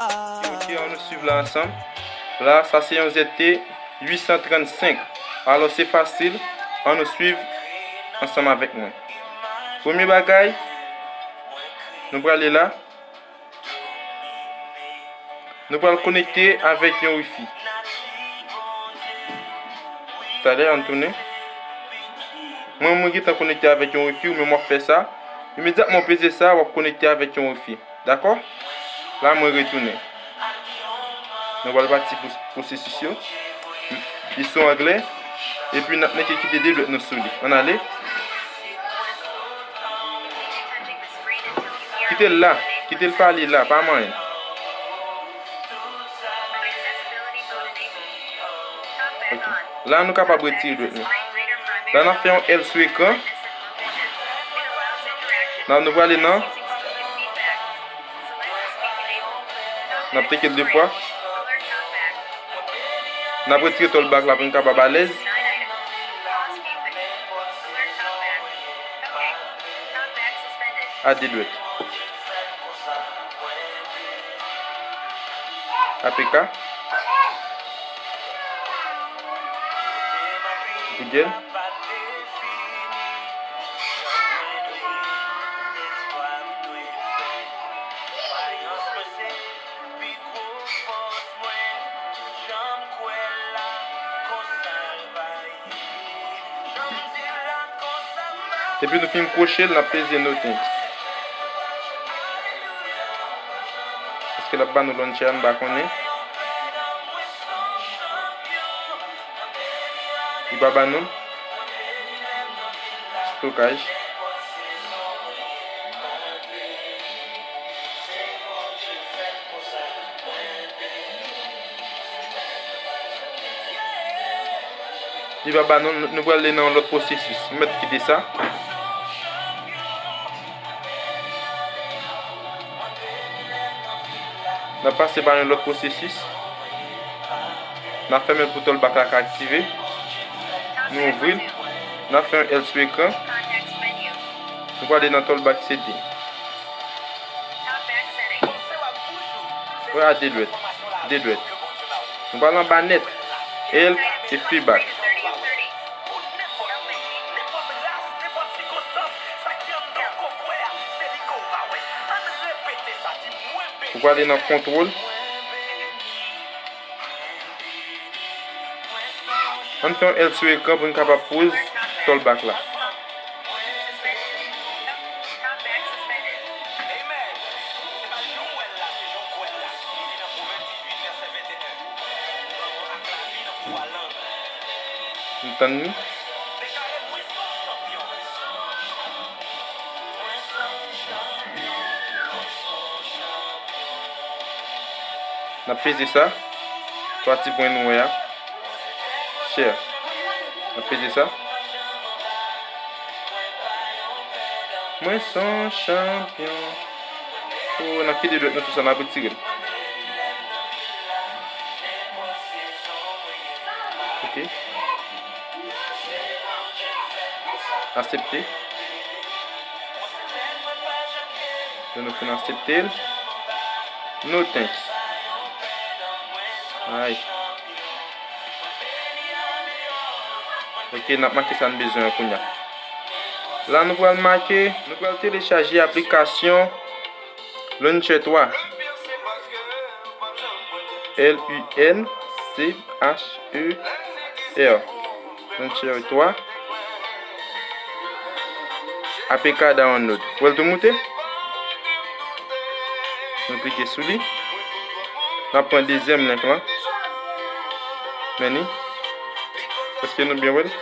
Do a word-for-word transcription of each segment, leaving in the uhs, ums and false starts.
Ok, ann nou swiv la ansanm. La, sa se yon Z T uit san trannsenk. Alò, se fasil. Ann nou swiv ansanm avèk mwen. Premye bagay, nou prale la. Nou pral konekte avèk yon wifi. Talè, ann tounen. Mwen, mwen gentan konekte avèk yon wifi, ou menm w ap fè sa. Imedyatman w peze sa, w ap konekte avèk yon wifi. Dakò? La, mwen retounen. Nou pral pati pou pwosesis yo. Li sou anglè. Epi n ap nèk kite de dwèt nou sou li. Ann ale. Kite l la. Kite l pale la. Pa manyen. Ok. La, nou kapab retire dwèt nou. La, n ap fè yon L sou ekran. La, nou prale nan. N ap teke l de fwa. N ap retire talkback la pou n kapab alèz. A de dwèt. A P K. Google. Depi nou fin kwoche l, n ap peze no thanks. Èske l ap ba nou launcher a, m pa konnen. Li pa ba nou l. Stokaj. Li pa ba nou, nou pral ale nan yon lòt pwosesis. M mèt kite sa. N ap pase pa yon lòt pwosesis. N ap fèmen l pou talkback la ka aktive. Nou ouvri l. N ap fè yon L sou ekran. Nou prale nan talkback setting. Wè a de dwèt. De dwèt. Nou pral anba nèt. L e feedback. Ou prale nan kontwòl. Ann fè yon L sou ekran pou n kapab poze talkback la. Nou tann li. N ap peze sa. Twa ti pwen nou wè a. Share. N ap peze sa. Mwen se yon chanpyon. Oh, n ap kite dwèt nou sou sa, n ap retire l. Ok. Aksepte. Lè nou fin aksepte l. No thanks. Alright. Ok, n ap make sa n bezwen an kounye a. La, nou pral make, nou pral telechaje aplikasyon Launcher twa. L U N C H E R. Launcher twa. A P K download. Ou wè l tou moute? Nou klike sou li. N ap pran dezyèm link lan. Men li. Èske nou byen wè l?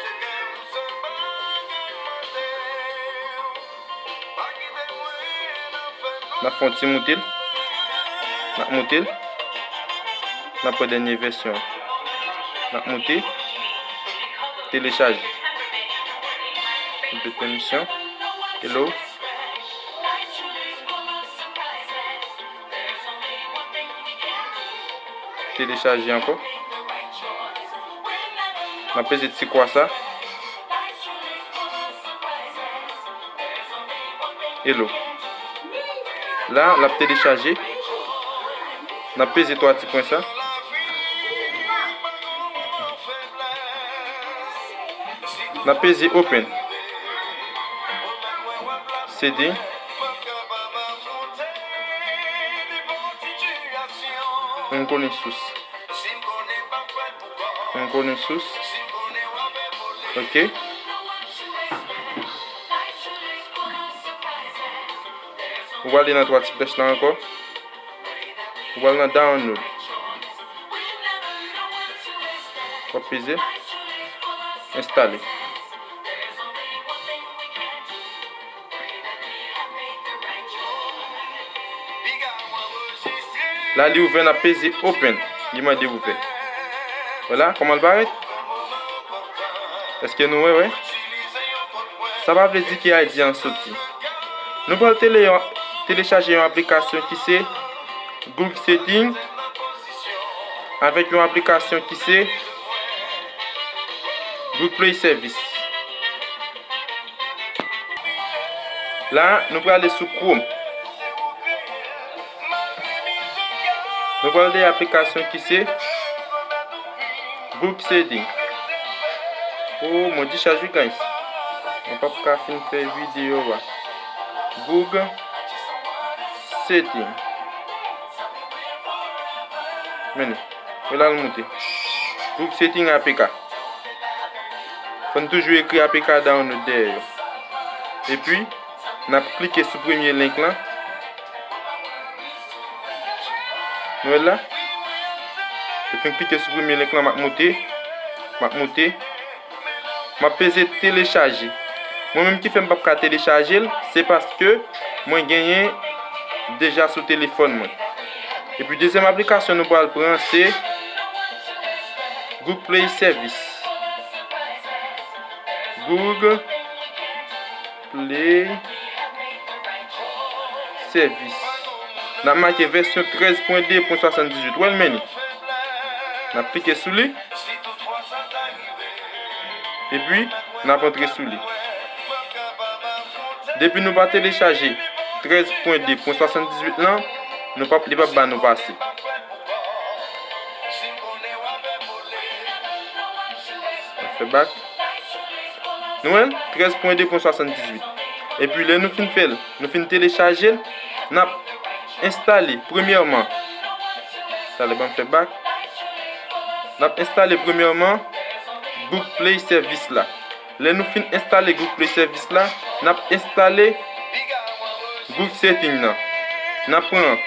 N ap fè yon ti moute l. N ap moute l. N ap pran dènye vèsyon an. N ap moute. Telechaje. Moute pèmisyon. Hello. Telechaje ankò. N ap peze ti kwa sa. Hello. La, l ap telechaje. N ap peze twa ti pwen sa. N ap peze open. Setting. M konnen sous. M konnen sous. Ok. Ou prale nan twa ti flèch la ankò. Ou pral nan download. W ap peze. Enstale. La, li ouvè, n ap peze open. Li mande ouvè. Vwala, kòman l parèt? Èske nou wè, wè? Sa pa vle di ke I D an soti. Nou pral tele-, telechaje yon aplikasyon ki se Google Setting avèk yon aplikasyon ki se Google Play Service. La, nou prale sou Chrome. Nou pral dèyè aplikasyon ki se Google Setting. Oh, mwen dichaj wi, guys. Mwen p ap ka fin fè videyo a. Google Setting. Men li. Men la l moute. Google Setting A P K. Fò n toujou ekri A P K download dèyè yo. Epi, n ap klike sou premye link lan. Nou wè l la? Epi n klike sou premye link lan, m ap moute. M ap moute. M ap peze telechaje. Mwen menm ki fè m p ap ka telechaje l, se paske mwen genyen deja sou telefòn mwen. Epi dezyèm aplikasyon nou pral pran se Google Play Service. Google Play Service. N ap make vèsyon trèz pwen de pwen swasanndizuit. Wè l men li. N ap klike sou li. Epi, n ap antre sou li. Depi nou pa telechaje trèz pwen de pwen swasanndizuit lan, nou p ap, li p ap ba nou pase. N ap fè bak. Nou wè l? Trèz pwen de pwen swasanndizuit. Epi lè nou fin fè l, nou fin telechaje l, n ap enstale premyèman. Talè ban m fè bak. N ap enstale premyèman Google Play Service la. Lè nou fin enstale Google Play Service la, n ap enstale Google Setting nan. N ap pran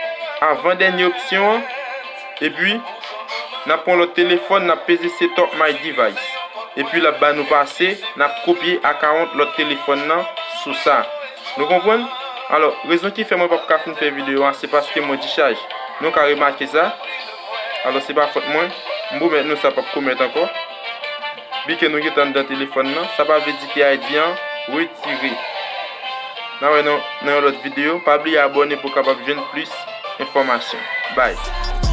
avan dènye opsyon an, epi n ap pran lòt telefòn, n ap peze Set up my device. Epi l ap ba nou pase, n ap kopye akawont lòt telefòn nan sou sa. Nou konprann? Alò, rezon ki fè mwen p ap ka fin fè videyo a, se paske mwen dichaj. Nou ka remake sa. Alò, se pa fòt mwen. M pwomèt nou sa p ap komèt ankò. Bike nou gentan anndan telefòn nan, sa pa vle di ke I D an retire. N a wè nan, nan yon lòt videyo. Pa bliye abòne pou w kapab jwenn plis enfòmasyon. Bye.